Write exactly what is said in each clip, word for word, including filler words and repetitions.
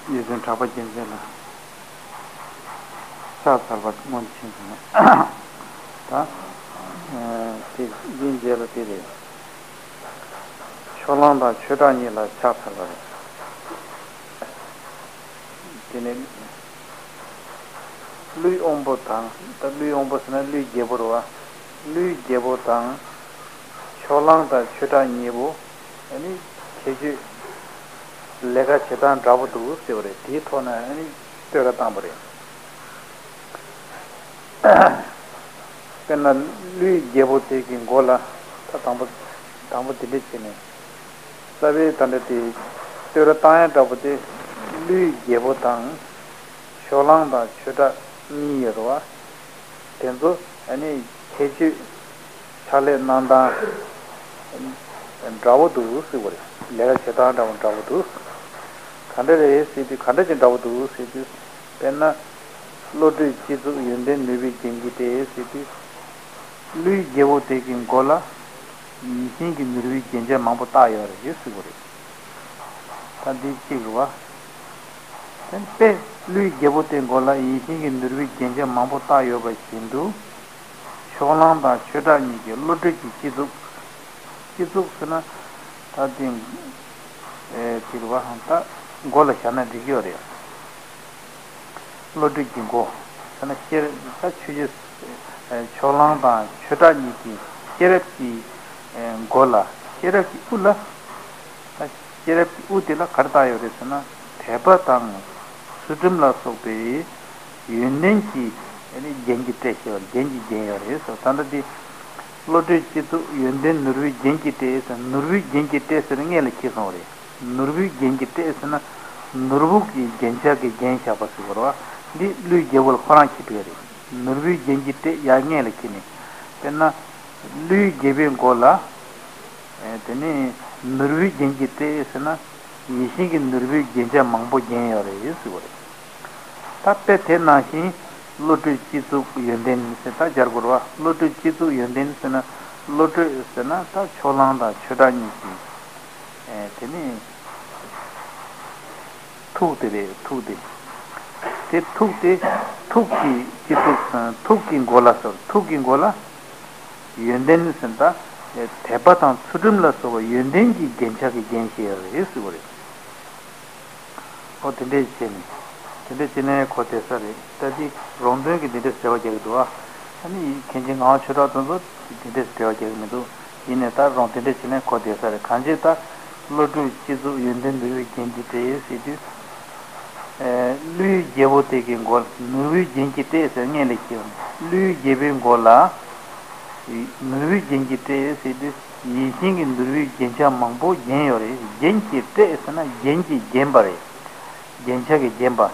རྗེ་བཙུན་གྲགས་པ་རྒྱལ་མཚན་ལ་ཕྱག་འཚལ་བ་སྔོན་ཕྱིན་སོང་། ད་དེ་འདིའི་རྗེས་ལ་དེ་རེད། ཕྱོགས་གླང་དང་ཆོས་གྲགས་གཉིས་ལ་ཕྱག་འཚལ་བ་རེད། དེ་ནས་ཀླུའི་དབང་པོ་དང་། ད་ཀླུའི་དབང་པོ་ཟེར་ན་ཀླུའི་རྒྱལ་པོ་རེད་བ། ཀླུའི་རྒྱལ་པོ་དང་ཕྱོགས་གླང་དང་ཆོས་གྲགས་གཉིས་པོ་ཨ་ནི་ཁྱད་ཆོས་ལས་ཀ་བྱེད་སྟངས་འདྲ་པོ་འདུག་ཟེར་བ་རེད། དེའི་ཐོག་ནས་ཨ་ནི་བསྟོད་ར་བཏང་པ་རེད། དཔེར་ན་ཀླུའི་རྒྱལ་པོ་དེ་གི་མགོ་ལ། ད་དང་པོ་དང་པོ་དེ་འདྲ་བྱས་ནས། རྩ་བའི་ད་འདྲ་དེ་བསྟོད་ར་བཏང་ཡ་འདྲ་པོ་དེ། ཀླུའི་རྒྱལ་པོ་དང་ཕྱོགས་གླང་དང་ཆོས་གྲགས་གཉིས་ཡོད་རེད་བ། དེ་ཚོ་ཨ་ནི་ཁྱད་ཆོས་ཕྱག་ལས་གནང་སྟངས་འདྲ་པོ་འདུག་ཟེར་བ་རེད། ལས་ཀ་བྱེད་སྟངས་འདྲ་པོ་འདྲ་པོ་འདུག་ག་འདྲ་རེད་ཟེར་དུས། ག་འདྲ་ཅིག་འདྲ་པོ་འདུག་ཟེར་དུས། དཔེར་ན། བློ་གྲོས་སྤྱི་གཙུག་ཡོན་ཏན་ནོར་བུའི་རྒྱན་གྱིས་སྤྲས་ཟེར་དུས། ཀླུའི་རྒྱལ་པོ་དེ་གི་མགོ་ལ་ཡིད་བཞིན་གྱི་ནོར་བུའི་རྒྱན་ཆ་མང་པོ་བཏགས་ཡོད་རེད་ཟེར་བ་རེད། ད་འདི་གཅིག་རེད་བ། དེ་དཔེ་ཀླུའི་རྒྱལ་པོ་དེའི་མགོ་ལ་ཡིད་བཞིན་གྱི་ནོར་བུའི་རྒྱན་ཆ་མང་པོ་བཏགས་ཡོད་པ་བཞིན་དུ། ཕྱོགས་གླང་དང་ཆོས་གྲགས་གཉིས་ཀྱི་བློ་གྲོས་ཀྱི་སྤྱི་གཙུག་སྤྱི་གཙུག་ཟེར་ན་ད་དེ་ཨེ་དེ་རེད་བ། ད་མགོ་ལ་བཞག་ན་འགྲིག་གི་ཡོད་རེད། བློ་གྲོས་ཀྱི་མགོ་ཟེར་ན་ཤེས་རབ། ད་ཆོས་རྗེ་ཕྱོགས་གླང་དང་ཆོས་གྲགས་གཉིས་ཀྱི་ཤེས་རབ་ཀྱི་མགོ་ལ། ཤེས་རབ་ཀྱི་དབུ་ལ། ད་ཤེས་རབ་ཀྱི་དབུ་དེ་ལ་ག་རེ་བཏགས་ཡོད་རེད་ཟེར་ན། དད་པ་དང་ཚུལ་ཁྲིམས་ལ་སོགས་པའི་ཡོན་ཏན་གྱི་རྒྱན་གྱིས་སྤྲས་ཡོད། རྒྱན་གྱིས་བརྒྱན་ཡོད་རེད་ཟེར། ད་ལྟ་འདི། བློ་གྲོས་སྤྱི་གཙུག་ཡོན་ཏན་ནོར་བུའི་རྒྱན་གྱིས་སྤྲས་ཟེར། ནོར་བུའི་རྒྱན་གྱིས་སྤྲས་ཟེར་སྔོན་ལ་འཁྱེར་སོང་བ་རེད། ནོར་བུའི་རྒྱན་གྱིས་སྤྲས་ཟེར་ན་ནོར་བུ་གི་རྒྱན་ཆ་གིས་བརྒྱན་བཞག་པ་ཟེར་བ་རེད་བ། འདི་ཀླུའི་རྒྱལ་པོ་ལ་ཁོ་རང་འཁྱེར་འགྲོ་ཡ་རེད། ནོར་བུའི་རྒྱན་གྱིས་སྤྲས་ཡར་སྔོན་ལ་འཁྱེར་ནས། དཔེར་ན། ཀླུའི་རྒྱལ་པོའི་མགོ་ལ། ཨེ་དེ་ནས་ནོར་བུའི་རྒྱན་གྱིས་སྤྲས་ཟེར་ན། ཡིད་བཞིན་གྱི་ནོར་བུའི་རྒྱན་ཆ་མང་པོ་བརྒྱན་ཡོད་རེད་ཟེར་བ་རེད། ད་དཔེ་དེ་ནང་བཞིན་བློ་གྲོས་སྤྱི་གཙུག་ཡོན་ཏན་ཟེར་ད་སྦྱར་དགོས་རེད་བ། བློ་གྲོས་སྤྱི་གཙུག་ཡོན་ཏན་ཟེར་ན། བློ་གྲོས་ཟེར་ན་ད་ཕྱོགས་གླང་དང་ཆོས་གྲགས་གཉིས་ཀྱི། ཨེ་དེ་ནས་ཐུགས་དེ་རེད། ཐུགས་དེ། དེ་ཐུགས་དེ། ཐུགས་ཀྱི་སྤྱི་གཙུག་ཐུགས་ཀྱི་མགོ་ལ་ཟེར། ཐུགས་ཀྱི་མགོ་ལ་ཡོན་ཏན་ཟེར་ད། དད་པ་དང་ཚུལ་ཁྲིམས་ལ་སོགས་པ་ཡོན་ཏན་གྱི་རྒྱན་ཆ་གིས་བརྒྱན་བཞག་ཡོད་རེད་ཟེར་བ་རེད། ཨོ་དེ་འདྲས་བྱས་ནས། དེ་འདྲས་བྱས་ནས་གོ་བདེ་ས་རེད། ད་འདི་རོང་སྟོན་གྱིས་འདི་འདྲས་ཟེར་བ་རྒྱག་གི་འདུག་ཨ། ཨ་ནི་མཁན་ཆེན་ངག་དབང་ཆོས་གྲགས་དེ་ཚོ་འདི་འདྲས་འགྲེལ་བ་རྒྱག་གི་མི་འདུག་ཡིན་ནའི་ད་རུང་དེ་འདྲས་བྱས་ནས་གོ་བདེ་ས་རེད། གང་ཅི་ད་བློ་གྲོས་སྤྱི་གཙུག་ཡོན་ཏན་ནོར་བུའི་རྒྱན་གྱིས་སྤྲས་ཟེར་དུས། ཨེ་ཀླུའི་རྒྱལ་པོ་དེ་གི་མགོ་ནོར་བུའི་རྒྱན་གྱིས་སྤྲས་ཟེར་སྔོན་ལ་འཁྱེར། ཀླུའི་རྒྱལ་པོའི་མགོ་ལ་ནོར་བུའི་རྒྱན་གྱིས་སྤྲས་ཟེར་དུས། ཡིད་བཞིན་གྱི་ནོར་བུའི་རྒྱན་ཆ་མང་པོ་བརྒྱན་ཡོད་རེད། རྒྱན་གྱིས་སྤྲས་ཟེར་ན་རྒྱན་གྱིས་བརྒྱན་པ་རེད། རྒྱན་ཆ་གིས་བརྒྱན་པ། བྱས་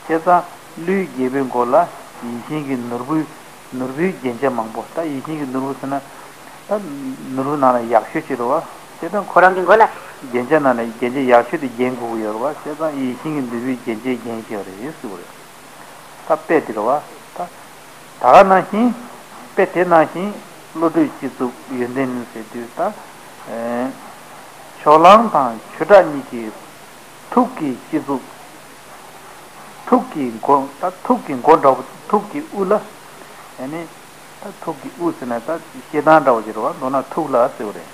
ཙང་ཀླུའི་རྒྱལ་པོའི་མགོ་ལ་ཡིད་བཞིན་གྱི་ནོར་བུ། ནོར་བུའི་རྒྱན་ཆ་མང་པོ། ད་ཡིད་བཞིན་གྱི་ནོར་བུ་ཟེར་ན། ད་ནོར་བུ་ནང་ལ་ཡག་ཤོས་ཅིག་རེད་བ། བྱས་ཙང་ཁོ་རང་གི་མགོ་ལ་རྒྱན་ཆ་ནང་ལ་རྒྱན་ཆ་ཡག་ཤོས་དེ་བརྒྱན་དགོས་ཀྱི་ཡོད་རེད་བ། བྱས་ཙང་ཡིད་བཞིན་གྱི་ནོར་བུའི་རྒྱན་ཆས་བརྒྱན་བཞག་ཡོད་རེད་ཟེར་བ་རེད། ད་དཔེ་དེ་རེད་བ། ད་ད་ག་ནང་བཞིན། དཔེ་དེ་ནང་བཞིན་བློ་གྲོས་སྤྱི་གཙུག་ཡོན་ཏན་ཟེར་དུས་ད། ཨེ་ཕྱོགས་གླང་དང་ཆོས་གྲགས་གཉིས་ཀྱི་ཐུགས་ཀྱི་སྤྱི་གཙུག་ཐུགས་ཀྱི་མགོ། ད་ཐུགས་ཀྱི་མགོ་འདྲ་བོ། ཐུགས་ཀྱི་དབུ་ལ། ཨ་ནི་ད་ཐུགས་ཀྱི་དབུ་ཟེར་ན་ད་བཤད་སྟངས་འདྲ་བོ་ཅིག་རེད་བ། མདོར་ན་ཐུགས་ལ་ཟེར་བ་རེད།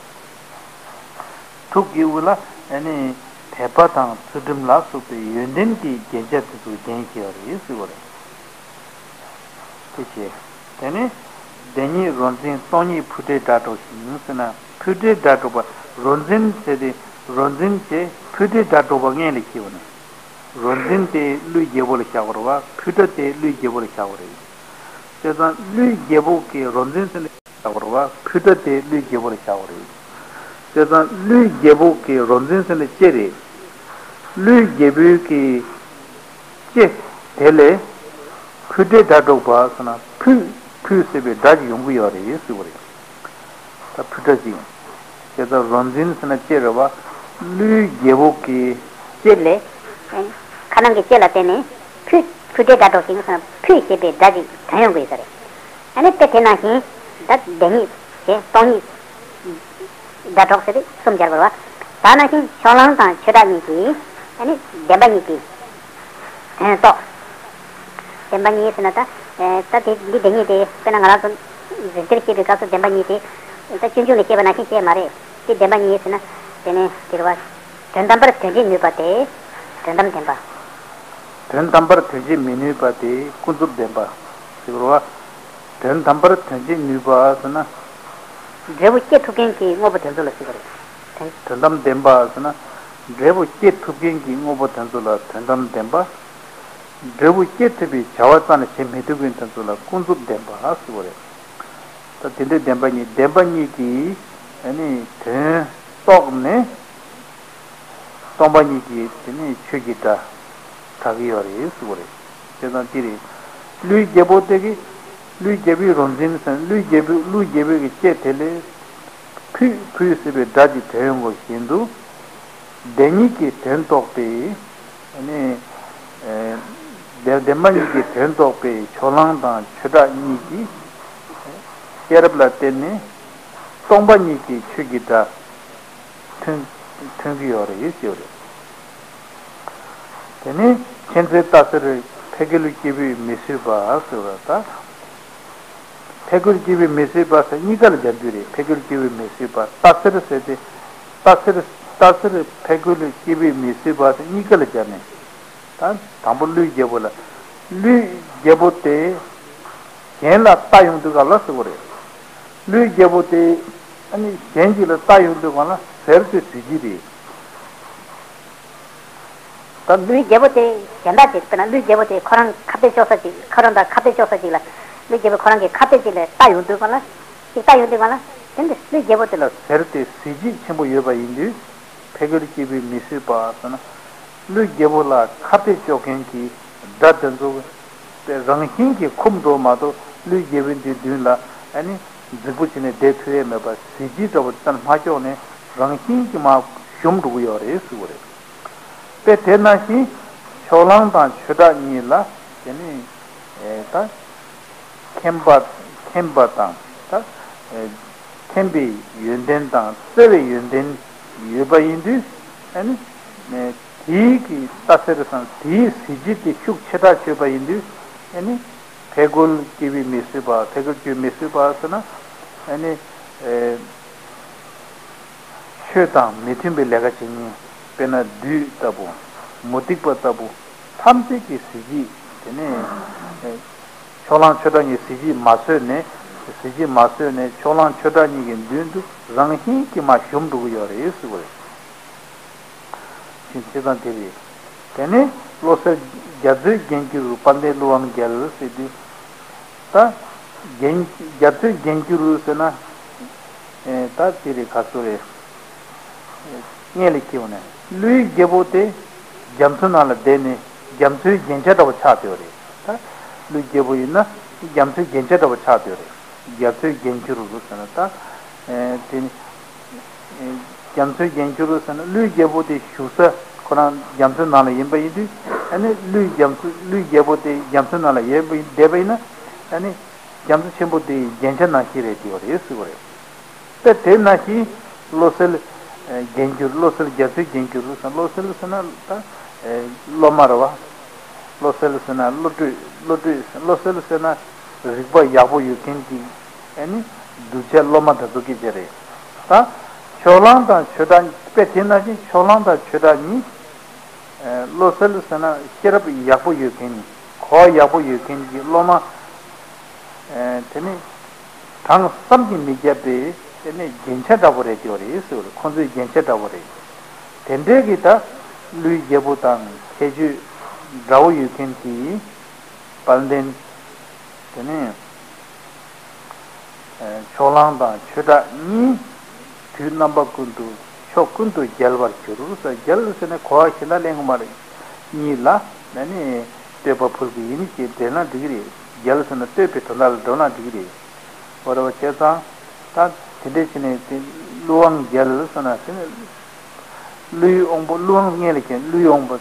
ཐུགས་ཀྱི་དབུ་ལ་ཨ་ནི་དད་པ་དང་ཚུལ་ཁྲིམས་ལ་སོགས་པའི་ཡོན་ཏན་གྱི་རྒྱན་ཆ་དེ་ཚོ་བརྒྱན་བཞག་ཡོད་རེད་ཟེར་བ་རེད། དེ་བྱས། དེ་ནས་བདེན་གཉིས་རོ་འཛིན་སྟོང་ཉིད་འཕུར་འདྲའི་སྒྲ་སྒྲོགས་ཤིང་ཟེར་ན། འཕུར་འདྲའི་སྒྲ་སྒྲོགས་པ། རོ་འཛིན་ཟེར་དེ། རོ་འཛིན་བྱས་འཕུར་འདྲའི་སྒྲ་སྒྲོགས་པ་སྔོན་ལ་འཁྱེར་བ་ནི། རོ་འཛིན་དེ་ཀླུའི་རྒྱལ་པོ་ལ་བཞག་པ་རེད་བ། འཕུར་འདྲ་དེ་ཀླུའི་རྒྱལ་པོ་ལ་བཞག་པ་རེད། བྱས་ཙང་ཀླུའི་རྒྱལ་པོ་གི་རོ་འཛིན་ཟེར་ན་བཞག་པ་རེད་བ། འཕུར་འདྲ་དེ་ཀླུའི་རྒྱལ་པོ་ལ་བཞག་པ་རེད། བྱས་ཙང་ཀླུའི་རྒྱལ་པོ་གི་རོ་འཛིན་ཟེར་ན་ལྕེ་རེད། ཀླུའི་རྒྱལ་པོའི་གི་ལྕེ་དེ་ལས་འཕུར་འདྲའི་སྒྲ་སྒྲོགས་པ་ཟེར་ན། ཕུད་ཕུད་ཟེར་བའི་སྒྲ་ཅིག་ཡོང་གི་ཡོད་རེད་ཟེར་བ་རེད། ད་འཕུར་འདྲ་ཅིག་བྱས་ཙང་རོ་འཛིན་ཟེར་ན་ལྕེ་རེད་བ། ཀླུའི་རྒྱལ་པོ་གི་ལྕེ་ལས། ཁ་ནང་གི་ལྕེ་ལ་བརྟེན་ནས་ཕུད་ཕུད་འདྲའི་སྒྲ་སྒྲོགས་ཤིང་ཟེར་ན། ཕུད་ཞེས་པའི་སྒྲ་ཅིག་དོན་ཡོང་གི་ཡོད་ས་རེད། ཨ་ནི་དཔེ་དེ་ནང་བཞིན་ད་བདེན་གཉིས་བྱས་སྟོང་ཉིད་སྒྲ་སྒྲོགས་ཟེར་ཏེ་གསུམ་སྦྱར་དགོས་རེད་བ། ད་ནང་བཞིན་ཕྱོགས་གླང་དང་ཆོས་གྲགས་གཉིས་ཀྱིས་ཨ་ནི་བདེན་པ་གཉིས་ཀྱི་ དོན་རྟོགས། བདེན་པ་གཉིས་ཟེར་ན་ད། ད་དེ་འདི་བདེན་གཉིས་དེ་དཔེར་ན་ང་རང་ཚོ་རིགས་གཏེར་བཤད་པའི་སྐབས་སུ་བདེན་པ་གཉིས་དེ། ད་སྤྱོད་འཇུག་ལ་བཤད་པ་ནང་བཞིན་བཤད་མ་རེད། དེ་བདེན་པ་གཉིས་ཟེར་ན། དེ་ནས་དེ་རེད་བ། དོན་དམ་པར་དོན་བྱེད་ནུས་པ་དེ། དོན་དམ་བདེན་པ། དོན་དམ་པར་དོན་བྱེད་མི་ནུས་པ་དེ་ཀུན་རྫོབ་བདེན་པ། ཟེར་བ། དོན་དམ་པར་དོན་བྱེད་ནུས་པ་ཟེར་ན། འབྲས་བུ་སྐྱེ་ཐུབ་མཁན་གྱི་དངོས་པོ་དེ་ཚོ་ལ་ཟེར་བ་རེད། དོན། དོན་དམ་བདེན་པ་ཟེར་ན། འབྲས་བུ་སྐྱེ་ཐུབ་མཁན་གྱི་དངོས་པོ་དེ་ཚོ་ལ་དོན་དམ་བདེན་པ། འབྲས་བུ་སྐྱེ་ཐུབ་པའི་བྱ་བ་རྩ་ནས་བྱེད་མི་ཐུབ་མཁན་དེ་ཚོ་ལ་ཀུན་རྫོབ་བདེན་པ་ཟེར་བ་རེད། ད་དེ་འདྲའི་བདེན་པ་གཉིས། བདེན་པ་གཉིས་ཀྱིས་ཨ་ནི་དོན་རྟོགས་ནས། སྟོང་པ་ཉིད་ཀྱི་དེ་ནི་ཆོས་ཀྱི་སྒྲ་གྲགས་ཀྱི་ཡོད་རེད་ཟེར་བ་རེད། བྱས་ཙང་འདི་རེད། ཀླུའི་རྒྱལ་པོ་དེ་གིས། ཀླུའི་རྒྱལ་པོའི་རོ་འཛིན་ཟེར། ཀླུའི་རྒྱལ་པོས། ཀླུའི་རྒྱལ་པོའི་གི་ལྕེ་དེ་ལས། ཕུད་ཕུད་ཟེར་བའི་སྒྲ་ཅིག་ཐོན་ཡོང་བ་བཞིན་དུ། བདེན་གཉིས་ཀྱི་དོན་རྟོགས་པའི། ཨ་ནི། ཨེ། བདེན། བདེན་པ་གཉིས་ཀྱི་དོན་རྟོགས་པའི་ཕྱོགས་གླང་དང་ཆོས་གྲགས་གཉིས་ཀྱི་ཤེས་རབ་ལ་བརྟེན་ནས། སྟོང་པ་ཉིད་ཀྱི་ཆོས་ཀྱི་སྒྲ། ཐོན། ཐོན་གྱི་ཡོད་རེད་ཞེས་པ་རེད། དེ་ནས་མཁྱེན་བརྩེ་རྟ་སེར་ཕས་རྒོལ་སྐྱེས་བུས་མི་བཟོད་པ་ཟེར་བ་ད། ཕས་རྒོལ་སྐྱེས་བུས་མི་བཟོད་པ་ཟེར་གཉིས་ཀ་ལ་སྦྱར་རྒྱུ་རེད། ཕས་རྒོལ་སྐྱེས་བུས་མི་བཟོད་པ། རྟ་སེར་ཟེར་ཏེ། རྟ་སེར། རྟ་སེར་ཕས་རྒོལ་སྐྱེས་བུས་མི་བཟོད་པ་ཟེར་གཉིས་ཀ་ལ་སྦྱར་ནས། ད་དང་པོ་ཀླུའི་རྒྱལ་པོ་ལ། ཀླུའི་རྒྱལ་པོ་དེ་གཞན་ལ་ལྟ་ཡོང་དུས་སྐབས་ལ་ཟེར་བ་རེད། ཀླུའི་རྒྱལ་པོ་དེ་ཨ་ནི་གཞན་གྱིས་ལ་ལྟ་ཡོང་དུས་སྐབས་ལ་ཟེར་དུས་གཟི་བརྗིད་རེད། ད་ཀླུའི་རྒྱལ་པོ་དེ་གཞན་དག་ཅིག་དཔེར་ན་ཀླུའི་རྒྱལ་པོ་དེ་ཁོ་རང་ཁ་གཏད་གཅོག་ས་ཅིག་ཁོ་རང་དང་ཁ་གཏད་གཅོག་ས་ཅིག་ལ། ཀླུའི་རྒྱལ་པོ་ཁོ་རང་གི་ཁ་གཏད་ཅིག་ལ་ལྟ་ཡོང་དུས་སྐབས་ལ། ཅིག་ལྟ་ཡོང་དུས་སྐབས་ལ། དེ་འདི་ཀླུའི་རྒྱལ་པོ་དེ་ལ་ཟེར་ཏེ་གཟི་བརྗིད་ཆེན་པོ་ཡོད་པ་ཡིན་དུས། ཕས་རྒོལ་སྐྱེས་བུས་མི་བཟོད་པ་ཟེར་ན། ཀླུའི་རྒྱལ་པོ་ལ་ཁ་གཏད་གཅོག་མཁན་གྱི་དགྲ་དེ་ཚོ་དེ་རང་བཞིན་གྱིས་འཁུམས་འགྲོ་མ་གཏོགས། ཀླུའི་རྒྱལ་པོའི་འདི་མདུན་ལ་ཨ་ནི་རྫིག་པོ་བྱས་ནས་བསྡད་ཐུབ་ཡས་མེད་པ། གཟི་བརྗིད་འདྲ་བོ་ཙམ་མ་ལྕོགས་ནས་རང་བཞིན་གྱིས་མར་ཞུམ་འགྲོ་གི་ཡོད་རེད་ཟེར་བ་རེད། དཔེ་དེ་ནང་བཞིན་ཕྱོགས་གླང་དང་ཆོས་གྲགས་གཉིས་ལ་དེ་ནི་ཨེ་ད། མཁྱེན་པ། མཁྱེན་པ་དང་ད། མཁྱེན་པའི་ཡོན་ཏན་དང་བརྩེ་བའི་ཡོན་ཏན་ཡོད་པ་ཡིན་དུས། ཨ་ནི། དེའི་གི་རྟ་སེར་སང་དེའི་གཟི་བརྗིད་དེ་ཤུགས་ཆེ་དྲགས་ཆོད་པ་ཡིན་དུས། ཨ་ནི། ཕས་རྒོལ་སྐྱེས་བུས་མི་བཟོད་པ། ཕས་རྒོལ་སྐྱེས་བུས་མི་བཟོད་པ་ཟེར་ན། ཨ་ནི། ཆོས་དང་མི་མཐུན་པའི་ལས་ཀ་བྱེད་མཁན། དཔེར་ན་བདུད་ལྟ་བུ། མུ་སྟེགས་པ་ལྟ་བུ། ཐམས་ཅད་ཀྱི་གཟི་བརྗིད། དེ་ནས་ཕྱོགས་གླང་ཆོས་གྲགས་གཉིས་གཟི་བརྗིད་མ་བཟོད་ནས། གཟི་བརྗིད་མ་བཟོད་ནས་ཕྱོགས་གླང་ཆོས་གྲགས་གཉིས་ཀྱི་མདུན་དུ་རང་བཞིན་གྱིས་མར་ཞུམ་འགྲོ་གི་ཡོད་རེད་ཟེར་བ་རེད། ཞུ་བྱེད་སྟངས་དེ་རེད། དེ་ནས་བློ་གསལ་རྒྱ་མཚོའི་རྒྱན་གྱུར་དཔལ་ལྡན་ཀླུ་དབང་རྒྱལ་ཟེར་དུས། ད་རྒྱན། རྒྱ་མཚོའི་རྒྱན་གྱུར་ཟེར་ན། ཨེ་ད་དེ་རེད། ག་ཚོད་རེད། སྔོན་ལ་ཁྱེར་ཡོང་ནས་ཀླུའི་རྒྱལ་པོ་དེ་རྒྱ་མཚོའི་ནང་ལ་བསྡད་ནས་རྒྱ་མཚོའི་རྒྱན་ཆ་འདྲ་བོ་ཆགས་བསྡད་ཡོད་རེད། ད་ཀླུའི་རྒྱལ་པོ་ཡིན་ན་རྒྱ་མཚོའི་རྒྱན་ཆ་འདྲ་བོ་ཆགས་བསྡད་ཡོད་རེད། རྒྱ་མཚོའི་རྒྱན་གྱུར་ཟེར་ན་ད། ཨེ་དེ་ནི། ཨེ་རྒྱ་མཚོའི་རྒྱན་གྱུར་ཟེར་ན་ཀླུའི་རྒྱལ་པོ་དེ་བཞུགས་ས་ཁོ་རང་རྒྱ་མཚོའི་ནང་ལ་ཡིན་པ་ཡིན་དུས། ཨ་ནི་ཀླུའི་རྒྱ་མཚོ། ཀླུའི་རྒྱལ་པོ་དེ་རྒྱ་མཚོའི་ནང་ལ་ཡོད་པ་ཡིན། བསྡད་པ་ཡིན་ན། ཨ་ནི། རྒྱ་མཚོ་ཆེན་པོ་དེའི་རྒྱན་ཆ་ནང་བཞིན་རེད་བསྡད་ཡོད་རེད་ཟེར་བ་རེད། དཔེ་དེ་ནང་བཞིན་བློ་གསལ་རྒྱན་གྱུར། བློ་གསལ་རྒྱ་མཚོའི་རྒྱན་གྱུར་ཟེར། བློ་གསལ་ཟེར་ན་ད་སློབ་མ་རེད་བ། བློ་གསལ་ཟེར་ན་བློ་གྲོས། བློ་གྲོས། བློ་གསལ་ཟེར་ན་རིག་པ་ཡག་པོ་ཡོད་མཁན་གྱི། ཨ་ནི་གདུལ་བྱ་སློབ་མ་དེ་ཚོ་སྐད་ཆ་རེད། ད་ཕྱོགས་གླང་དང་ཆོས་གྲགས། དཔེ་དེ་ནང་བཞིན་ཕྱོགས་གླང་དང་ཆོས་གྲགས་གཉིས། བློ་གསལ་ཟེར་ན་ཤེས་རབ་ཡག་པོ་ཡོད་མཁན། གོ་བ་ཡག་པོ་ཡོད་མཁན་གྱི་སློབ་མ། དེ་ནི་གྲངས་བསམ་གྱིས་མི་ཁྱབ་པའི་དེ་ནི་རྒྱན་ཆ་འདྲ་པོ་རེད་བསྡད་ཡོད་རེད་ཟེར་བ་རེད། ཁོང་ཚོའི་རྒྱན་ཆ་འདྲ་པོ་རེད། དེ་འདྲའི་གི་ད་ཀླུའི་རྒྱལ་པོ་དང་ཁྱད་ཆོས་འདྲ་པོ་ཡོད་མཁན་གྱི་དཔལ་ལྡན། དེ་ནི། ཕྱོགས་གླང་དང་ཆོས་གྲགས་གཉིས། དུས་རྣམ་པ་ཀུན་ཏུ་ཕྱོགས་ཀུན་ཏུ་རྒྱལ་བར་གྱུར་ཟེར། རྒྱལ་ཟེར་ནས་གོ་བ་གཞན་དག་ལེན་གྱི་མ་རེད། གཉིས་ལ་ནི་བསྟོད་པ་ཕུལ་གྱི་ཡིན་ཞེས་འགྲེལ་ན་འགྲིག་གི་རེད། རྒྱལ་ཟེར་ན་བསྟོད་པའི་དོན་དག་ལ་འགྲོ་ན་འགྲིག་གི་རེད། འོ་རེད་བ། བྱས་ཙང་ད་དེ་འདྲས་བྱས་ནས་དེ་ཀླུ་དབང་རྒྱལ་ཟེར་ན་དེ་ནི། ཀླུའི་དབང་པོ། ཀླུ་དབང་སྔོན་ལ་མཁྱེན། ཀླུའི་དབང་པོ།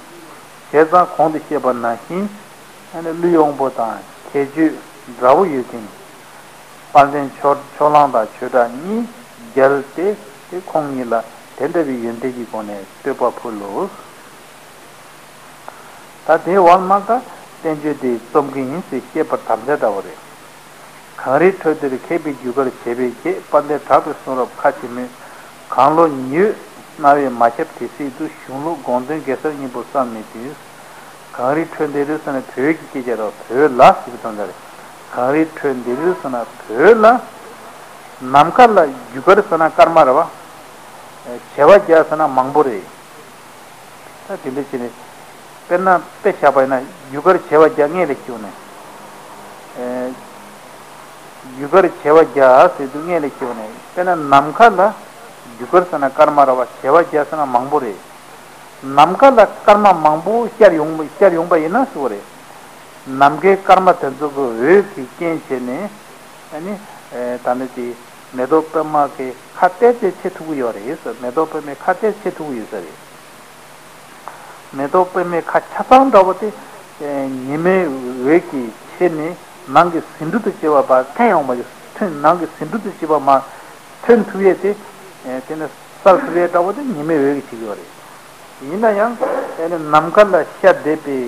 བྱས་ཙང་གོང་དུ་བཤད་པ་ནང་བཞིན། ཨ་ནི་ཀླུའི་དབང་པོ་དང་ཁྱད་ཆོས་འདྲ་པོ་ཡོད་མཁན། དཔལ་ལྡན་ཕྱོགས། ཕྱོགས་གླང་དང་ཆོས་གྲགས་གཉིས་རྒྱལ་ཏེ། དེ་ཁོང་གཉིས་ལ་དེ་འདྲ་བའི་ཡོན་ཏན་གྱི་སྒོ་ནས་བསྟོད་པ་ཕུལ་ལོ། ད་དེའི་འོག་མ་ཀ་བསྟན་བཅོས་དེ་རྩོམ་གྱི་ཡིན་ཟེར་བཤད་པར་དམ་བཅའ་འདྲ་བོ་རེད། གངས་རིའི་ཁྲོད་འདིར་མཁས་པའི་རྒྱུ་སྐར་བྱེ་བས་རྒྱས། དཔལ་ལྡན་གྲགས་པའི་གསུང་རབ་ཁ་ཕྱེ་མོད། གངས་ལོ་ཉི་འོད་རྣ་བས་མ་ཁྱབ་དེ་སྲིད་དུ། གཞུང་ལུགས་དགོངས་དོན་གེ་སར་སྙིང་པོ་བསམ་མི་འདུས། གངས་རིའི་ཁྲོད་འདིར་ཟེར་ན་བོད་ཀྱི་སྐད་ཆ་རེད། བོད་ལ་ཟེར་གྱི་དོན་དག་རེད། གངས་རིའི་ཁྲོད་འདིར་ཟེར་ན་བོད་ལ། ནམ་མཁའ་ལ་རྒྱུ་སྐར་ཟེར་ན་སྐར་མ་རེད་བ། བྱེ་བ་བརྒྱ་ཟེར་ན་མང་པོ་རེད། ད་དེ་འདྲ་བྱས་ནས། དཔེར་ན་དཔེ་བཞག་པ་ཡིན་ན་རྒྱུ་སྐར་བྱེ་བ་བརྒྱ་སྔོན་ལ་ཁྱེར་ནས། ཨེ། རྒྱུ་སྐར་བྱེ་བ་བརྒྱ་ཟེར་དུས་སྔོན་ལ་ཁྱེར་ནས། དཔེར་ན་ནམ་མཁའ་ལ་རྒྱུ་སྐར་ཟེར་ན་སྐར་མ་རེད་བ། བྱེ་བ་བརྒྱ་ཟེར་ན་མང་པོ་རེད། ནམ་མཁའ་ལ་སྐར་མ་མང་པོ་ཤར་ཡོང་ཤར་ཡོང་པ་ཡིན་ན་ཟེར་བ་རེད། ནམ་མཁའི་སྐར་མ་དེ་ཚོ་གི་འོད་ཀྱི་རྐྱེན་བྱས་ནས། ཨ་ནི། ཨེ། ད་ནི་དེ་མེ་ཏོག་པད་མ་གི་ཁ་གཏད་དེ་ཕྱེ་ཐུབ་ཀྱི་ཡོད་རེད་ཟེར། མེ་ཏོག་པད་མའི་ཁ་གཏད་ཕྱེ་ཐུབ་ཀྱི་ཡོད་ས་རེད། མེ་ཏོག་པད་མའི་ཁ་ཆ་ཚང་འདྲ་བོ་དེ། ཨེ། ཉི་མའི་འོད་ཀྱིས་ཕྱེ་ནས་ནང་གི་ཟེའུ་འབྲུ་དང་བཅས་པ་མར་ཐོན་ཡོང་བ་ཞིག་ཐོན། ནང་གི་ཟེའུ་འབྲུ་དང་བཅས་པ་མར་ཐོན་ཐུབ་ཡས་དེ། ཨེ། དེ་ནི་གསལ་ཐུབ་ཡས་འདྲ་བོ་དེ་ཉི་མའི་འོད་ཀྱིས་བྱེད་ཀྱི་ཡོད་རེད། ཡིན་ན་ཡང་། ཨེ་ནི་ནམ་མཁའ་ལ་ཤར་བསྡད་པའི་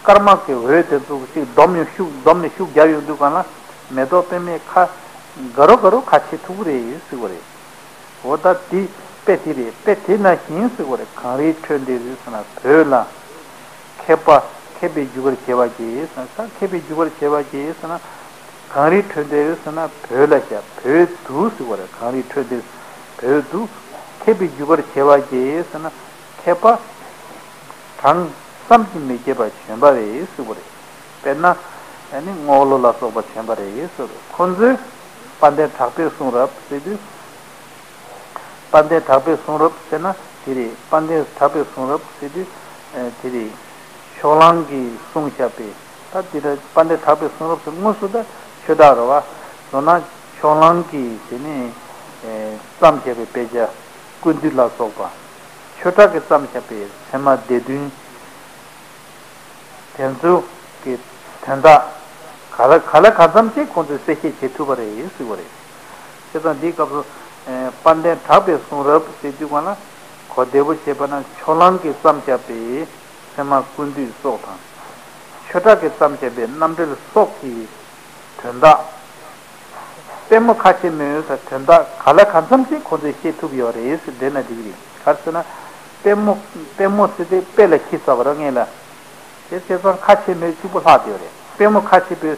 སྐར་མ་གི་འོད་དེ་ཚོ་ཅིག་བསྡོམས་ནས་ཤུགས་བསྡོམས་ནས་ཤུགས་རྒྱབ་ཡོང་དུས་གང་ལ་མེ་ཏོག་པད་མའི་ཁ་དགའ་རོ་དགའ་རོ་ཁ་ཕྱེ་ཐུབ་ཀྱི་རེད་ཟེར་བ་རེད། འོ་ད་འདི་དཔེ་དེ་རེད། དཔེ་དེ་ནང་བཞིན་ཟེར་བ་རེད། གངས་རིའི་ཁྲོད་འདིར་ཟེར་ན་བོད་ལ། མཁས་པ་མཁས་པའི་རྒྱུ་སྐར་བྱེ་བ་བརྒྱས་ཟེར་ན། ད་མཁས་པའི་རྒྱུ་སྐར་བྱེ་བ་བརྒྱས་ཟེར་ན། གངས་རིའི་ཁྲོད་འདིར་ཟེར་ན་བོད་ལ་བཞག་བོད་དུ་ཟེར་བ་རེད། གངས་རིའི་ཁྲོད་འདིར་བོད་དུ། མཁས་པའི་རྒྱུ་སྐར་བྱེ་བ་བརྒྱས་ཟེར་ན། མཁས་པ་གྲངས་བསམ་གྱིས་མི་ཁྱབ་པ་བྱོན་པ་རེད་ཟེར་བ་རེད། དཔེར་ན། ཨ་ནི་རྔོག་ལོ་ལ་སོགས་པ་བྱོན་པ་རེད་ཟེར། ཁོ་ཚོས་དཔལ་ལྡན་གྲགས་པའི་གསུང་རབ་ཟེར་དུས། དཔལ་ལྡན་གྲགས་པའི་གསུང་རབ་ཟེར་ན་དེ་རེད། དཔལ་ལྡན་གྲགས་པའི་གསུང་རབ་ཟེར་དུས། ཨ། དེ་རེད། ཕྱོགས་གླང་གིས་གསུངས་བཞག་པའི། ད་དེ་འདྲ་དཔལ་ལྡན་གྲགས་པའི་གསུང་རབ་ཟེར་དངོས་སུ་ད་ཆོས་བདག་རེད་བ། མདོར་ན་ཕྱོགས་གླང་གིས་དེ་ནས། ཨེ། བརྩམས་བཞག་པའི་དཔེ་ཆ་ཀུན་བཏུས་ལ་སོགས་པ། ཆོས་གྲགས་ཀྱིས་བརྩམས་བཞག་པའི་ཚད་མ་སྡེ་བདུན། དེ་ཚོ་གི་དོན་དག་ག་ལ་ག་ལ་གང་འཚམ་ཅིག་ཁོང་ཚོས་གསལ་བཤད་བྱེད་ཐུབ་པ་རེད་ཟེར་བ་རེད། བྱས་ཙང་འདིའི་སྐབས་སུ། ཨེ། དཔལ་ལྡན་གྲགས་པའི་གསུང་རབ་ཟེར་དུས་གང་ལ་གོ་བདེ་པོ་བྱས་པ་ན་ཕྱོགས་གླང་གིས་བརྩམས་བཞག་པའི་ཚད་མ་ཀུན་བཏུས་སོགས་དང་། ཆོས་གྲགས་ཀྱིས་བརྩམས་བཞག་པའི་རྣམ་འགྲེལ་སོགས་ཀྱི་དོན་དག་དཔལ་མོ་ཁ་ཕྱེ་མོའི་དོན་དག་ག་ལ་གང་འཚམ་ཞིག་ཁོང་ཚོས་ཤེས་ཐུབ་ཡོད་རེད་ཟེར་འདྲེན་ན་འགྲིག་གི་རེད། ག་རེ་ཟེར་ན། དཔལ་མོ། དཔལ་མོ་ཟེར་དེ་དཔེ་ལ་ཁྱི་ཟ་བ་རང་ངེས་ལ། དེ་བྱས་ཙང་ཁ་ཕྱེ་མོའི་གཅིག་པུ་ལྷག་བསྡད་ཡོད་རེད། དཔལ་མོ་ཁ་ཕྱེ་པོའི།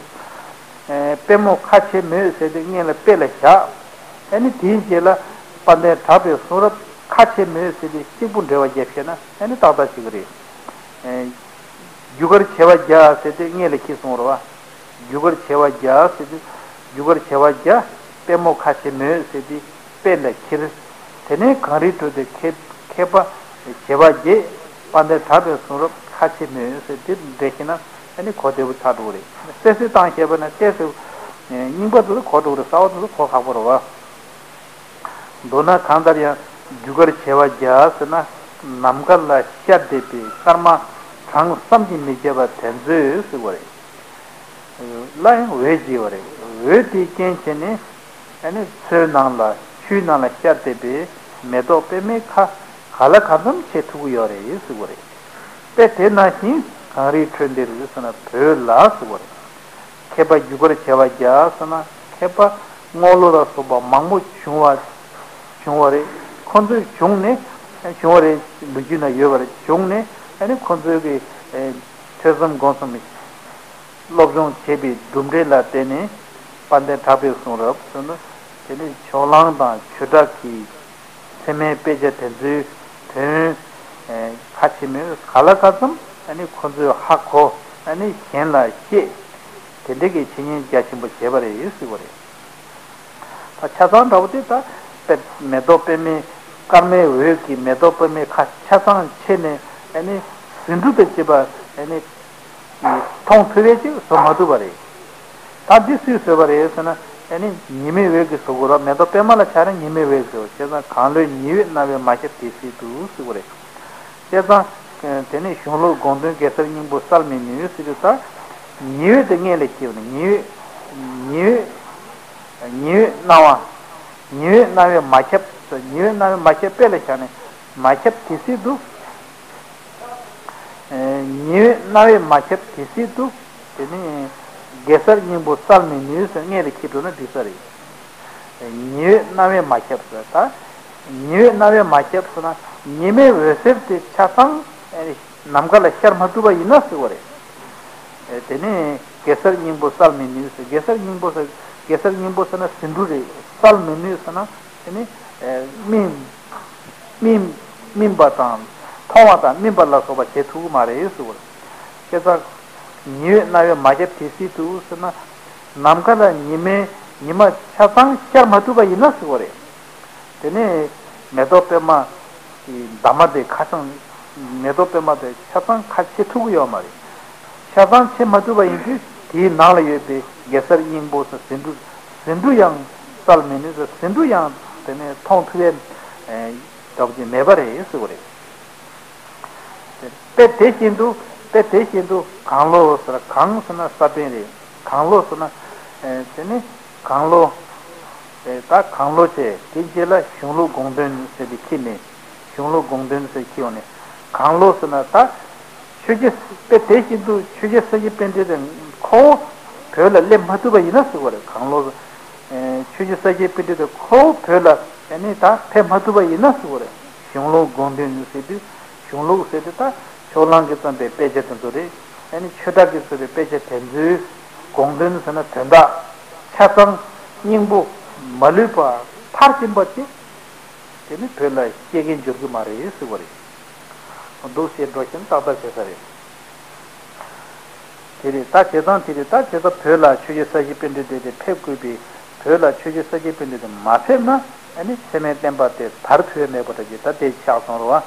ཨེ། དཔལ་མོ་ཁ་ཕྱེ་མོའི་ཟེར་དེ་ངེས་ལ་དཔེ་ལ་བཞག་ཨ་ནི་དེའི་རྗེས་ལ་དཔལ་ལྡན་གྲགས་པའི་གསུང་རབ་ཁ་ཕྱེ་མོའི་ཟེར་དེ་གཅིག་པུ་འགྲེལ་བ་རྒྱབ་བཤད་ན་ཨ་ནི་ཏག་ཏག་ཞིག་རེད། ཨེ། རྒྱུ་སྐར་བྱེ་བ་བརྒྱ་ཟེར་དེ་སྔོན་ལ་ཁྱེར་སོང་རེད་བ། རྒྱུ་སྐར་བྱེ་བ་བརྒྱ་ཟེར་དེ། རྒྱུ་སྐར་བྱེ་བ་བརྒྱ། དཔལ་མོ་ཁ་ཕྱེ་མོད་ཟེར་དེ། དཔེ་ལ་ཁྱེར། དེ་ནས་གངས་རིའི་ཁྲོད་དུ་མཁས། མཁས་པ་བྱེ་བ་བརྒྱད། དཔལ་ལྡན་གྲགས་པའི་གསུང་རབ་ཁ་ཕྱེ་མོད་ཟེར་དེ་འགྲེལ་ཤེས་ན་ཨ་ནི་གོ་བདེ་པོ་ཆགས་འགྲོ་གི་རེད། གསལ་གསལ་བཏང་ཤེས་པ་ན་གསལ་གསལ། རྙིང་པ་དེ་ཚོ་གོ་འགྲོ་གི་རེད། གསར་པ་དེ་ཚོ་གོ་ཁག་པོ་རེད་བ། མདོར་ན་གང་ལྟར་ཡང་རྒྱུ་སྐར་བྱེ་བ་བརྒྱ་ཟེར་ན་ནམ་མཁའ་ལ་ཤར་བསྡད་པའི་སྐར་མ་གྲངས་བསམ་གྱིས་མི་ཁྱབ་པ་དེ་ཚོས་ཟེར་བ་རེད། ལ་ཡང་འོད་བྱེད་པ་རེད། འོད་དེའི་རྐྱེན་བྱས་ནས་ཨ་ནི་མཚོའི་ནང་ལ་ཆུའི་ནང་ལ་ཤར་བསྡད་པའི་མེ་ཏོག་པད་མའི་ཁ་ག་ལ་གང་འཚམ་ཕྱེ་ཐུབ་ཀྱི་ཡོད་རེད་ཟེར་བ་རེད། དཔེ་དེ་ནང་བཞིན་གངས་རིའི་ཁྲོད་འདིར་ཟེར་ན་བོད་ལ་ཟེར་བ་རེད། མཁས་པ་རྒྱུ་སྐར་བྱེ་བ་བརྒྱ་ཟེར་ན་མཁས་པ་རྔོག་ལོ་ལ་སོགས་པ་མང་པོ་བྱུང་བ། བྱུང་བ་རེད། ཁོ་ཚོས་བྱུང་ནས་བྱུང་བ་རེད། ལོ་རྒྱུས་ན་ཡོད་པ་རེད། བྱུང་ནས་ཨ་ནི་ཁོ་ཚོའི་གི་ཨེ་ཐོས་བསམ་སྒོམ་གསུམ་སློབ་སྦྱོང་བྱས་པའི་གྲུབ་འབྲས་ལ་བརྟེན་ནས་དཔལ་ལྡན་གྲགས་པའི་གསུང་རབ་ཟེར་ན་དེ་ནས་ཕྱོགས་གླང་དང་ཆོས་གྲགས་ཀྱི་ཚད་མའི་དཔེ་ཆ་དེ་ཚོའི་དོན་ཁ་ཕྱེ་མོད་ག་ལ་གང་འཚམ་ཨ་ནི་ཁོ་ཚོས་ཧ་གོ། ཨ་ནི་གཞན་ལ་བཤད། དེ་འདྲ་གི་བྱས་ཉེས་རྒྱ་ཆེན་པོ་བྱས་པ་རེད་ཟེར་བ་རེད། ད་ཆ་ཚང་འདྲ་བོ་དེ་ད་དཔེ་མེ་ཏོག་པད་མའི་སྐར་མའི་འོད་ཀྱིས་མེ་ཏོག་པད་མའི་ཁ་ཆ་ཚང་ཕྱེ་ནས་ཨ་ནི་ཟེའུ་འབྲུ་དང་བཅས་པ་ཨ་ནི་མཐོང་ཐུབ་པའི་ཅིག་བཟོ་མ་ཐུབ་པ་རེད། ད་འདི་སུས་བཟོས་པ་རེད་ཟེར་ན་ཨ་ནི་ཉི་མའི་འོད་ཀྱིས་བཟོ་དགོས་ར། མེ་ཏོག་པད་མ་ལ་ཆ་ན་ཉི་མའི་འོད་ཀྱིས་བཟོ། བྱས་ཙང་གངས་ལོའི་ཉི་འོད་རྣ་བས་མ་ཁྱབ་དེ་སྲིད་དུ་ཟེར་བ་རེད། བྱས་ཙང་། དེ་ནས་གཞུང་ལུགས་དགོངས་དོན་གེ་སར་སྙིང་པོ་གསལ་མི་ནུས་ཟེར་དུས་ད། ཉི་འོད་དེ་སྔོན་ལ་སྐྱེས་པ་ནི་ཉི་འོད། ཉི་འོད། ཉི་འོད་སྣང་བ། ཉི་འོད་སྣང་བས་མ་ཁྱབ། ཉི་འོད་སྣང་བས་མ་ཁྱབ་དཔེ་ལ་བཞག་ནས་མ་ཁྱབ་དེ་སྲིད་དུ། ཉི་འོད་རྣ་བས་མ་ཁྱབ་དེ་སྲིད་དུ། དེ་ནི་གེ་སར་སྙིང་པོ་བསལ་མི་ནུས་ཟེར་སྔོན་ལ་འཁྱེར་འགྲོ་ན་འགྲིག་ས་རེད། ཉི་འོད་རྣ་བས་མ་ཁྱབ་ཟེར་ད། ཉི་འོད་རྣ་བས་མ་ཁྱབ་ཟེར་ན་ཉི་མའི་འོད་ཟེར་དེ་ཆ་ཚང་ནམ་མཁའ་ལ་ཤར་མ་ཐུབ་པ་ཡིན་ན་ཟེར་བ་རེད། དེ་ནི་གེ་སར་སྙིང་པོ་བསལ་མི་ནུས་ཟེར། གེ་སར་སྙིང་པོ་ཟེར། གེ་སར་སྙིང་པོ་ཟེར་ན་ཟིང་འཁྲུག་རེད། བསལ་མི་ནུས་ཟེར་ན་དེ་ནི་སྨིན། སྨིན། སྨིན་པ་དང་མཐོང་བ་དང་སྨིན་པ་ལ་སོགས་པ་བྱེད་ཐུབ་ཀྱི་མ་རེད་ཟེར་བ་རེད། བྱས་ཙང་། ཉི་འོད་རྣ་བས་མ་ཁྱབ་དེ་སྲིད་དུ་ཟེར་ན། ནམ་མཁའ་ལ་ཉི་མའི་ཉི་མ་ཆ་ཚང་ཤར་མ་ཐུབ་པ་ཡིན་ན་ཟེར་བ་རེད། དེ་ནས་མེ་ཏོག་པད་མ་གི་འདབ་མ་དེ་ཁ་ཚང་། མེ་ཏོག་པད་མ་དེ་ཆ་ཚང་ཁ་ཕྱེ་ཐུབ་ཀྱི་ཡོད་མ་རེད། ཆ་ཚང་ཕྱེ་མ་ཐུབ་པ་ཡིན་དུས་དེའི་ནང་ལ་ཡོད་པའི་གེ་སར་སྙིང་པོ་ཟེར་ཟིང་འཁྲུག་ཟིང་འཁྲུག་ཡང་བསལ་མི་ནུས་ཟེར། ཟིང་འཁྲུག་ཡང་དེ་ནས་མཐོང་ཐུབ་པའི་ལྟ་བུ་ཅིག་མེད་པ་རེད་ཟེར་བ་རེད། དཔེ་དེ་བཞིན་དུ། དཔེ་དེ་བཞིན་དུ་གང་ལོ་ཟེར། གང་ཟེར་ན་ས་བོན་རེད། གང་ལོ་ཟེར་ན། ཨེ། དེ་ནི་གང་ལོ། ཨེ། ད་གང་ལོ་བྱས་དེ་རྗེས་ལ་གཞུང་ལུགས་དགོངས་དོན་ཟེར་དེ་ཁྱེར་ནས། གཞུང་ལུགས་དགོངས་དོན་ཟེར་ཁྱེར་ཡོང་ནས། གང་ལོ་ཟེར་ན་ད། ཆོས་རྗེ། དཔེ་དེ་བཞིན་དུ་ཆོས་རྗེ་ས་སྐྱ་པཎྜི་ཏ་ཁོ་བོ་བོད་ལ་སླེབས་མ་ཐུབ་པ་ཡིན་ན་ཟེར་བ་རེད། གང་ལོ། ཨེ། ཆོས་རྗེ་ས་སྐྱ་པཎྜི་ཏ་ཁོ་བོད་ལ་ཨ་ནི་ད་ཕེབས་མ་ཐུབ་པ་ཡིན་ན་ཟེར་བ་རེད། གཞུང་ལུགས་དགོངས་དོན་ཟེར་དུས། གཞུང་ལུགས་ཟེར་དུས་ད་ཕྱོགས་གླང་གིས་བརྩམས་པའི་དཔེ་ཆ་དེ་ཚོ་རེད། ཨ་ནི་ཆོས་གྲགས་ཀྱིས་བརྩམས་པའི་དཔེ་ཆ་དེ་ཚོའི་དགོངས་དོན་ཟེར་ན་དོན་དག་ཆ་ཚང་སྙིང་པོ་མ་ལུས་པ་མཐར་ཕྱིན་པ་ཅིག་དེ་ནི་བོད་ལ་སྐྱེ་གིན་འབྱོར་གི་མ་རེད་ཟེར་བ་རེད། འདུག་སེ་འགྲོ་བཞིན་ཏག་ཏག་བྱེད་ས་རེད། དེ་རེད། ད་བྱས་ཙང་དེ་རེད། ད་བྱས་ཙང་བོད་ལ་ཆོས་རྗེ་ས་སྐྱ་པཎྜི་ཏ་དེ་ཕེབས་དགོས་པའི། བོད་ལ་ཆོས་རྗེ་ས་སྐྱ་པཎྜི་ཏ་དེ་མ་ཕེབས་ན་ཨ་ནི་ཚད་མའི་བསྟན་པ་དེ་དར་ཐུབ་ཡ་མེད་པ་འདྲ་ཅིག་ད་དེ་ཆགས་སོང་རེད་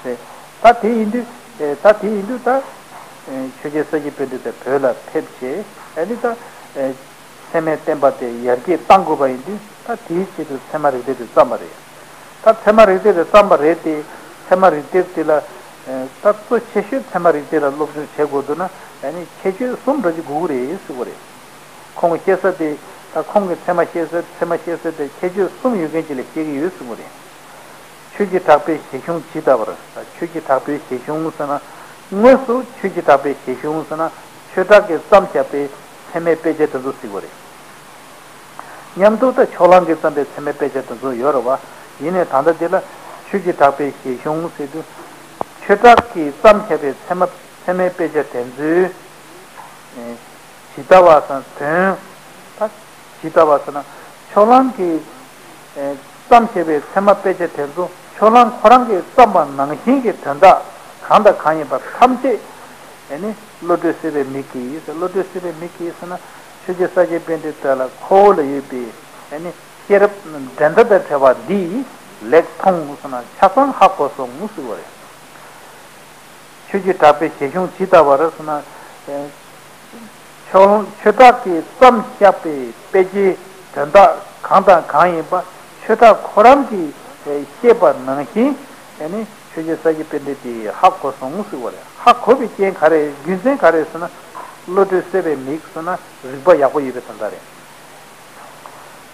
བ། རེད། ད་དེ་ཡིན་དུས། ཨེ། ད་དེ་ཡིན་དུས་ད། ཨེ། ཆོས་རྗེ་ས་སྐྱ་པཎྜི་ཏ་བོད་ལ་ཕེབས་བྱས་ཨ་ནི་ད། ཨེ། ཚད་མའི་བསྟན་པ་དེ་ཡར་རྒྱས་གཏང་དགོས་པ་ཡིན་དུས་ད་དེའི་ཆེད་དུ་ཚད་མ་རིགས་གཏེར་དེ་བརྩམས་པ་རེད། ད་ཚད་མ་རིགས་གཏེར་དེ་བརྩམས་པ་རེད་དེ། ཚད་མ་རིགས་གཏེར་དེ་ལ། ཨེ། ད་གཙོ་ཆེ་ཤོས་ཚད་མ་རིགས་གཏེར་ལ་སློབ་སྦྱོང་བྱེད་དགོས་འདུག་ན་ཨ་ནི་ཁྱད་ཆོས་གསུམ་འདྲ་ཅིག་དགོས་ཀྱི་རེད་ཟེར་གྱི་རེད། ཁོང་གི་བཤད་ས་དེ། ད་ཁོང་གི་ཚད་མ་བཤད་ས། ཚད་མ་བཤད་ས་དེ་ཁྱད་ཆོས་གསུམ་ཡོད་མཁན་ཅིག་ལ་བཤད་ཀྱི་ཡོད་གསུངས་པ་རེད། ཆོས་ཀྱི་གྲགས་པའི་བཞེད་གཞུང་ཇི་ལྟ་བར། ཆོས་ཀྱི་གྲགས་པའི་བཞེད་གཞུང་ཟེར་ན། དངོས་སུ་ཆོས་ཀྱི་གྲགས་པའི་བཞེད་གཞུང་ཟེར་ན། ཆོས་གྲགས་ཀྱིས་བརྩམས་བཞག་པའི་ཚད་མའི་དཔེ་ཆ་དེ་ཚོ་ཟེར་བ་རེད། མཉམ་དུ་ད་ཕྱོགས་གླང་གིས་བརྩམས་པའི་ཚད་མའི་དཔེ་ཆ་དེ་ཚོ་ཡོད་རེད་བ། ཡིན་ནའི་ད་ལྟ་འདི་ལ་ཆོས་ཀྱི་གྲགས་པའི་བཞེད་གཞུང་ཟེར་དུས། ཆོས་གྲགས་ཀྱིས་བརྩམས་བཞག་པའི་ཚད་མ། ཚད་མའི་དཔེ་ཆ་དེ་ཚོའི། ཇི་ལྟ་བ་ཟེར་ན་དོན། ད་ཇི་ལྟ་བ་ཟེར་ན། ཕྱོགས་གླང་གིས་ཨེ་བརྩམས་བཞག་པའི་ཚད་མ་དཔེ་ཆ་དེ་ཚོ་ཕྱོགས་གླང་ཁོ་རང་གིས་བརྩམས་པ་ནང་བཞིན་གྱི་དོན་དག་གང་དང་གང་ཡིན་པ་ཐམས་ཅད་ཨེ་ནི་བློ་གྲོས་སད་པའི་མིག་གིས། བློ་གྲོས་སད་པའི་མིག་གིས་ཟེར་ན། ཆོས་རྗེ་ས་སྐྱ་པཎྜི་ཏ་ལ་ཁོ་བོ་ལ་ཡོད་པའི་ཨེ་ནི་ཤེས་རབ་འགྲན་ཟླ་དང་བྲལ་བ་འདིས་ལེགས་མཐོང་ཟེར་ན་ཆ་ཚང་ཧ་གོ་སོང་ཟེར་བ་རེད། ཆོས་ཀྱི་གྲགས་པའི་བཞེད་གཞུང་ཇི་ལྟ་བར་ཟེར་ན། ཆོས། ཆོས་གྲགས་ཀྱིས་བརྩམས་བཞག་པའི་དཔེ་ཆའི་དོན་དག་གང་དང་གང་ཡིན་པ་ཆོས་གྲགས་ཁོ་རང་གིས་ཤེས་པ་ནང་བཞིན་ཨ་ནི་ཆོས་རྗེ་ས་སྐྱ་པཎྜི་ཏས་ཧ་གོ་སོང་ཟེར་བ་རེད། ཧ་གོ་བའི་རྐྱེན་ག་རེ། རྒྱུ་མཚན་ག་རེ་ཟེར་ན། བློ་གྲོས་སད་པའི་མིག་ཟེར་ན་རིག་པ་ཡག་པོ་ཡོད་པའི་དོན་དག་རེད།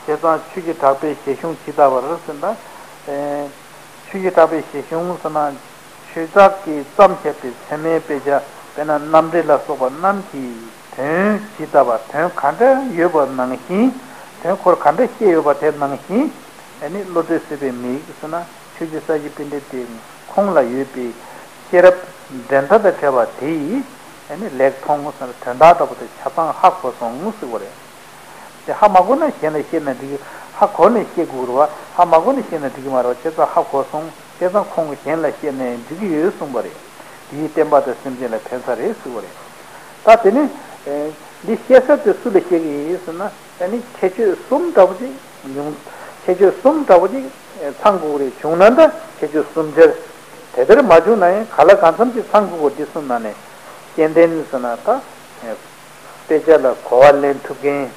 བྱས་ཙང་ཆོས་ཀྱི་གྲགས་པའི་བཞེད་གཞུང་ཇི་ལྟ་བར་ཟེར་ན། ཨེ། ཆོས་ཀྱི་གྲགས་པའི་བཞེད་གཞུང་ཟེར་ན། ཆོས་གྲགས་ཀྱིས་བརྩམས་བཞག་པའི་ཚད་མའི་དཔེ་ཆ། དཔེར་ན་རྣམ་འགྲེལ་ལ་སོགས་པ་རྣམས་ཀྱི་དོན་ཇི་ལྟ་བ། དོན་ག་འདྲ་ཡོད་པ་ནང་བཞིན། དོན་ཁོ་རང་ག་འདྲ་བཤད་ཡོད་པ་དེ་ནང་བཞིན། ཨ་ནི་བློ་གྲོས་སད་པའི་མིག་ཟེར་ན་ཆོས་རྗེ་ས་སྐྱ་པཎྜི་ཏ་ཁོང་ལ་ཡོད་པའི་ཤེས་རབ་འགྲན་ཟླ་དང་བྲལ་བ་དེས་ཨ་ནི་ལེགས་མཐོང་ཟེར་ན་དོན་དག་ལྟ་བུ་དེ་ཆ་ཚང་ཧ་གོ་སོང་ཟེར་བ་རེད། དེ་ཧ་མ་གོ་ན་གཞན་ལ་བཤད་ན་འགྲིག་གི། ཧ་གོ་ནས་བཤད་དགོས་རེད་བ། ཧ་མ་གོ་ན་བཤད་ན་འགྲིག་གི་མ་རེད་བ། བྱས་ཙང་ཧ་གོ་སོང་། བྱས་ཙང་ཁོང་གིས་གཞན་ལ་བཤད་ནས་འགྲིག་གི་ཡོད་གསུངས་པ་རེད། དེའི་བསྟན་པ་དང་སེམས་ཅན་ལ་ཕན་ས་རེད་ཟེར་བ་རེད། ད་དེ་ནི། ཨེ། འདི་བཤད་ས་དེ་སུ་ལ་བཤད་ཀྱི་ཡིན་ཟེར་ན། ཨ་ནི་ཁྱད་ཆོས་གསུམ་འདྲ་པོ་ཅིག་ཡོང་། ཁྱད་ཆོས་གསུམ་འདྲ་པོ་ཅིག་ཚང་དགོས་རེད། བྱུང་ན་འདྲ་ཁྱད་ཆོས་གསུམ་ཆར། དེ་ལྟར་མ་བྱུང་ན་ཡང་ག་ལ་གང་འཚམ་ཅིག་ཚང་དགོས་རེད། འདི་གསུམ་ནང་ནས་སྐྱེ་ལྡན་ཟེར་ན་ད། ཨེ། དཔེ་ཆ་ལ་གོ་བ་ལེན་ཐུབ་མཁན།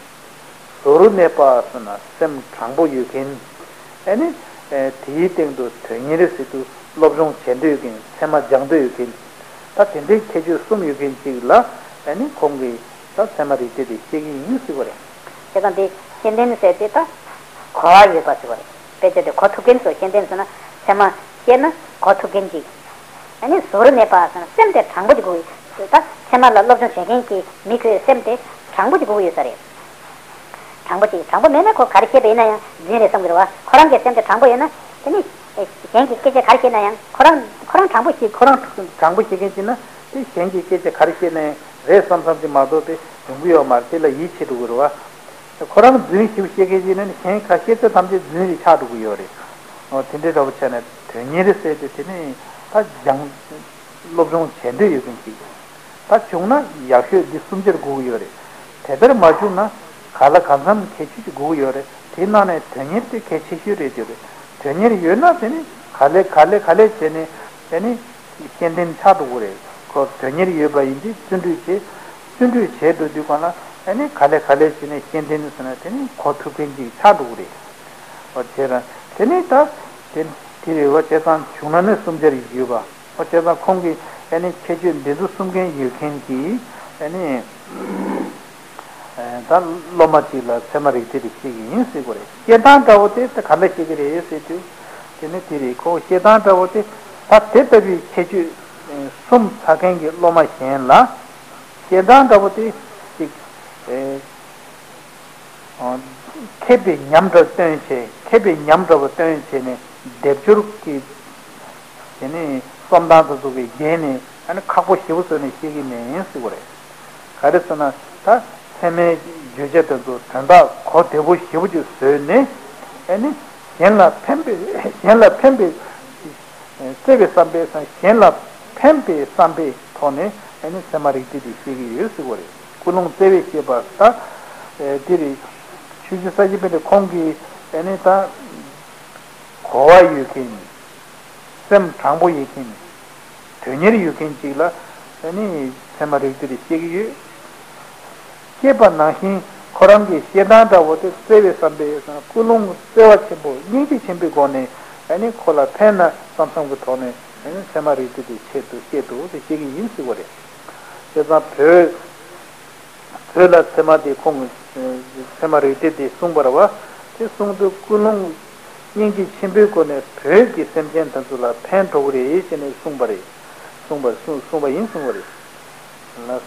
གཟུ་བོར་གནས་པ་ཟེར་ན་སེམས་དྲང་པོ་ཡོད་མཁན། ཨ་ནི། ཨེ། དེའི་སྟེང་དུ་དོན་གཉེར་ཟེར་དུས་སློབ་སྦྱོང་བྱེད་འདོད་མཁན། ཚད་མ་སྦྱང་འདོད་ཡོད་མཁན། ད་དེ་འདྲའི་ཁྱད་ཆོས་གསུམ་ཡོད་མཁན་ཅིག་ལ་ཨ་ནི་ཁོང་གིས་ད་ཚད་མ་རིགས་གཏེར་དེ་བཤད་ཀྱི་ཡིན་ཟེར་བ་རེད། བྱས་ཙང་དེ་སྐྱེ་ལྡན་ཟེར་དེ་ད་གོ་བ་ཡོད་པ་ཟེར་བ་རེད། དཔེ་ཆ་དེ་གོ་ཐུབ་མཁན་ཚོ། སྐྱེ་ལྡན་ཟེར་ན་ཚད་མ་བཤད་ན་གོ་ཐུབ་མཁན་ཅིག་ཨ་ནི་གཟུགས་རིས་མེད་པ་སེམས་དེ་དྲང་པོ་ཅིག་དགོས་ཀྱི་ཡོད། ད་ཚད་མ་ལ་སློབ་སྦྱོང་བྱེད་མཁན་གྱི་མི་ཁོའི་སེམས་དེ་དྲང་པོ་ཅིག་དགོས་ཀྱི་ཡོད་ས་རེད། དྲང་པོ་ཅིག་དྲང་པོ་མེད་ན་ཁོ་ག་རེ་བཤད་པ་ཡིན་ན་ཡང་རྫུན་རེད་བསམ་གྱི་རེད་བ། ཁོ་རང་གི་སེམས་དེ་དྲང་པོ་ཡོད་ན་དེ་ནི་གཞན་གྱི་སྐད་ཆ་ག་རེ་བཤད་ན་ཡང་ཁོ་རང་ཁོ་རང་དྲང་པོ་ཞིག་ཁོ་རང་དྲང་པོ་བཤད་མཁན་ཅིག་ན་དེ་གཞན་གྱི་སྐད་ཆ་ག་རེ་བཤད་ན་ཡང་རེད་བསམ་བསམ་ཅིག་མ་གཏོགས་དེ་ཡོང་གི་ཡོད་མ་རེད། དེ་ལ་ཡིད་ཆེས་འགྲོ་གི་རེད་བ། ཁོ་རང་རྫུན་ཞིག་བཤད་མཁན་ཅིག་ན་ནི་གཞན་ག་སྐད་ཆ་ཐམས་ཅད་རྫུན་རེད་ཆགས་འགྲོ་གི་ཡོད་རེད། འོ་དེ་འདྲའི་འདྲ་བོ་བྱས་ནས་དོན་གཉེར་ཟེར་དེ་དེ་ནི་ད་སྦྱང་སློབ་སྦྱོང་བྱེད་འདོད་ཡོད་མཁན་ཅིག་ད་བྱུང་ན་ཡག་ཤོས་འདི་གསུམ་ཆར་དགོས་ཀྱི་ཡོད་རེད། དེ་ལྟར་མ་བྱུང་ན་ག་ལ་གང་འཚམ་ཁྱད་ཆོས་ཅིག་དགོས་ཀྱི་ཡོད་རེད། དེའི་ནང་ནས་དོན་གཉེར་དེ་གལ་ཆེ་ཤོས་རེད་དེ་རེད། དོན་གཉེར་ཡོད་ན་དེ་ནི་ག་ལེ་ག་ལེ་ག་ལེ་བྱས་ནས་དེ་ནི་ཤེས་ལྡན་ཆགས་འགྲོ་གི་རེད། ཁོ་དོན་གཉེར་ཡོད་པ་ཡིན་དུས་བརྩོན་འགྲུས་བྱེད། བརྩོན་འགྲུས་བྱེད་འགྲོ་དུས་གང་ལ་དེ་ནི་ག་ལེ་ག་ལེ་བྱས་ནས་ཤེས་ལྡན་ཟེར་ན་དེ་ནི་གོ་ཐུབ་མཁན་ཅིག་ཆགས་འགྲོ་གི་རེད། འོ་བྱས་ར་དེ་ནི་ད་དེ་དེ་རེད་བ། བྱས་ཙང་བྱུང་ན་ནི་གསུམ་ཆར་ཡོད་པ། ཨོ་བྱས་ཙང་ཁོང་གིས་ཨ་ནི་ཁྱད་ཆོས་འདི་ཚོ་གསུམ་མཁན་ཡོད་མཁན་གྱི་ཨ་ནི་ད་སློབ་མ་གཅིག་ལ་ཚད་མ་རིགས་གཏེར་དེ་བཤད་ཀྱི་ཡིན་ཟེར་གོ་རེད། བཤད་སྟངས་འདྲ་བོ་དེ་ད་ག་འདྲ་བཤད་ཀྱི་རེད་ཟེར་དུས་དེ་ནི་དེ་རེད། ཁོ་བཤད་སྟངས་འདྲ་བོ་དེ་ད་དེ་ལྟ་བུའི་ཁྱད་ཆོས་གསུམ་ཚང་མཁན་གྱི་སློབ་མ་གཞན་ལ་བཤད་སྟངས་འདྲ་བོ་དེ་ཅིག་མཁས་པའི་ཉམས་འདྲ་བོ་སྟོན་བྱས། མཁས་པའི་ཉམས་འདྲ་བོ་སྟོན་བྱས་ནས་སྡེབ་སྦྱོར་གྱི་དེ་ནི་རྩོམ་སྟངས་དེ་ཚོ་གི་བརྒྱན་ནས་ཨ་ནི་ཁག་པོ་ཞེ་པོ་བཟོས་ནས་བཤད་ཀྱི་མིན་ཟེར་གོ་རེད། ག་རེ་ཟེར་ན་ད་ཚད་མའི་བརྗོད་བྱ་དེ་ཚོ་དོན་དག་གོ་བདེ་པོ་ཞེ་པོ་ཅིག་བཟོས་ནས་ཨ་ནི་གཞན་ལ་ཕན་པའི་གཞན་ལ་ཕན་པའི་བརྩེ་བའི་བསམ་པས་སམ་གཞན་ལ་ཕན་པའི་བསམ་པའི་ཐོག་ནས་ཨ་ནི་ཚད་མ་རིགས་གཏེར་དེ་བཤད་ཀྱི་ཡོད་ཟེར་གོ་རེད། ཀུན་སློང་བརྩེ་བས་བཤད་པ་ད་དེ་རེད། ཆོས་རྗེ་ས་སྐྱ་པཎྜི་ཏ་ཁོང་གིས་ཨ་ནི་ད་གོ་བ་ཡོད་མཁན། སེམས་དྲང་པོ་ཡོད་མཁན། དོན་གཉེར་ཡོད་མཁན་ཅིག་ལ་ཨ་ནི་ཚད་མ་རིགས་གཏེར་དེ་བཤད་ཀྱི་ཡོད། བཤད་པ་ནང་བཞིན་ཁོ་རང་གི་བཤད་སྟངས་འདྲ་བོ་དེ་བརྩེ་བའི་བསམ་པས་ཀུན་སློང་བརྩེ་བ་ཆེན་པོ་སྙིང་རྗེ་ཆེན་པོའི་སྒོ་ནས་ཨ་ནི་ཁོ་ལ་ཕན་ན་བསམ་བསམ་གྱི་ཐོག་ནས་ཨ་ནི་ཚད་མ་རིགས་གཏེར་དེ་ཆེད་དུ་བཤད་འདུག་ཟེར་བཤད་ཀྱི་ཡིན་ཟེར་བ་རེད། བྱས་ཙང་བོད་བོད་ལ་ཚད་མ་དེ་ཁོང་གིས་ཚད་མ་རིགས་གཏེར་དེ་གསུངས་པ་རེད་བ། དེ་གསུངས་དུས་ཀུན་སློང་སྙིང་རྗེ་ཆེན་པོའི་སྒོ་ནས་བོད་ཀྱི་སེམས་ཅན་དེ་ཚོ་ལ་ཕན་འགྲོ་གི་རེད་ཅེས་ནས་གསུངས་པ་རེད། གསུངས་པ་གསུངས་གསུངས་པ་ཡིན་གསུངས་པ་རེད། ལགས།